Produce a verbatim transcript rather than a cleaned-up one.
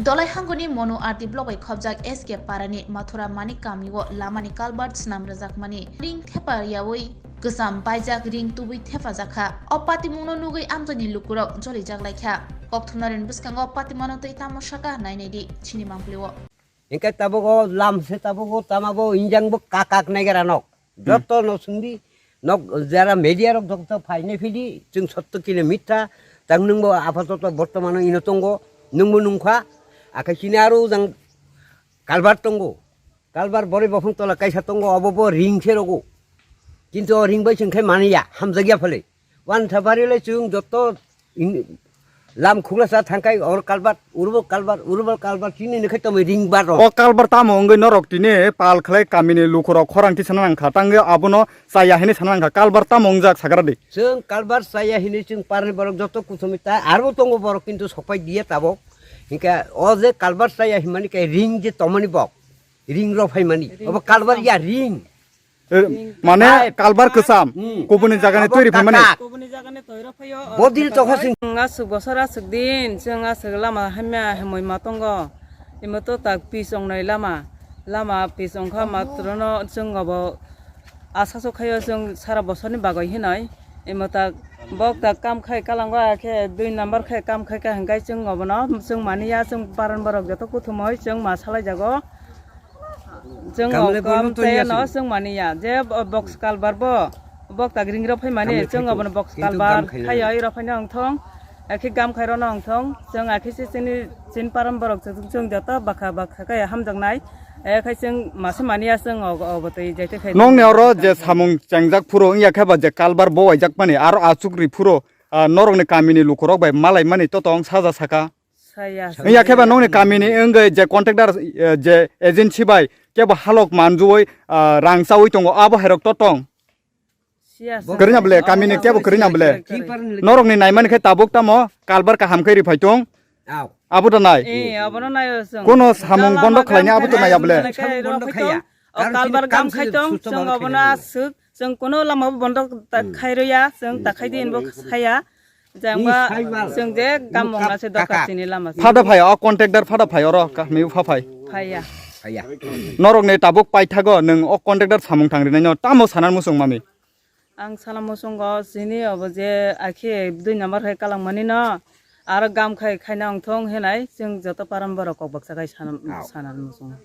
Dolai hangoni Monu R D block bai khobjak S K parani Mathura Manik kamio lamani culvert swnam rwjakmani ring thepa yaui kwcham baijak ring tubui thepajak kha. O patimungno nugui amchaini lukurok jolijak lai kha. Kokthumnarokni bwskango patimano twi tamo saka nainai di chini mangpilio. Hingke tabuk o lam se tabuk o tama bo injang bo kakak nai gara nok. Hmm. Joto no sungdi nok jara media rok joto phai nai phidi chwng sotto kilometer tang nung bo apatot bortomano ino tongo nung bo nungkha akai chini aro jang kalbar tongo. Kalbar boroi bophang tola kaisa tongo obo bo ring se rogo. Kintu o ring bai chwng khe mani ya hamjak ya phale. Wan thapari le chwng joto in-, lam khugla sa thangkai or kalbat, urbo kalbat, urbo kalbat chini ni khai tomoi ring bar rok. O kalbar tamo wngwi norok tini pal khlai kamini lukurok khorang tisana nangkha, tangwi abono chaya hinwi sana nangkha, kalbar tamo wngjak sagra di. Chwng kalbar chaya hinwi chwng parni borok joto kuthumi ta arbo tongo borok kintu sokpai diya tabok. Hingke o je kalbar chaya hinmani khe ring je tomani bok, ring rok phaimani. Ring obo kalbar kwcham. Ya ring. Eh, mane kalbar kwcham, hmm, kubuni jagani abo toiri phaimani. Kakak. Kubuni jagani toiro phaio, o bodil kakak tokha bai. Sing. Chwng aswk bosor aswk din, chwng aswk lama hamya hamwi ma tongo. Imo to tak pis ongnai lama. Lama pis ongkha matrono chwng obo asa so khaio chwng sara bosorni bagwi hinoi. Imo tak bok tak kam khai kalango akhe dui number khai kam khai ka hingkai chwng obono chwng mani ya chwng paran borok joto kuthumoi chwng ma salai jago. Chwng o kam tei no chwng mani ya je bo-, box kalbar bo bok tak ring rok phai mani chwng obono box kalbar khai oi rok phai no ongthong akhe gam khai rok no ongthong chwng akhe se chini chin param borok chwng joto bakha bakha khe hamjak nai akhe chwng mase mani ya chwng o, o botwi jai te khai. Nong ni oro je samung chengjak phuru wngya khe ba je kalbar bo waijak mani aro achuk ri phuru, ah, norok ni kami ni lukurok bai malai mani to tong saja saka. Saya. Wngya khe ba nongni kamini wngwi je contractor, eh, je agency bai kebo halok manjuwi, ah, rang chawi tongo, abo hairok to tong. Siya, siya. Kwrwina bole, kamini kebo kwrwina bole. Kwrwi, kwrwi. Norokni naimani khe tabuk tamo kalbar kaham khe riphai tong. Aw. Abo to nai. Eh, abono naio chwng. Kono samung bondo khlaini abo to naiya bole. Samung bondo khaiya. O kalbar kam khai tong, chwng obono aswk. Chwng kono lama bo bondo ta khairwya, chwng ta khai di hinwi bo saya. Jangba chwng je gam mongna se doka chini lama se. Phada phai, o contractor phada phai oro ka mi pha phai. Phaiya. Phaiya. Norok ni tabuk paithago nwng o contractor samung tang rinai no tamo sanar muchung mami. Ang sana muchungo chini obo je akhe dui number hai kalang mani no aro gam khai khaina ongthong hinai chwng joto param borok kok baksa khai sana, sana muchungo.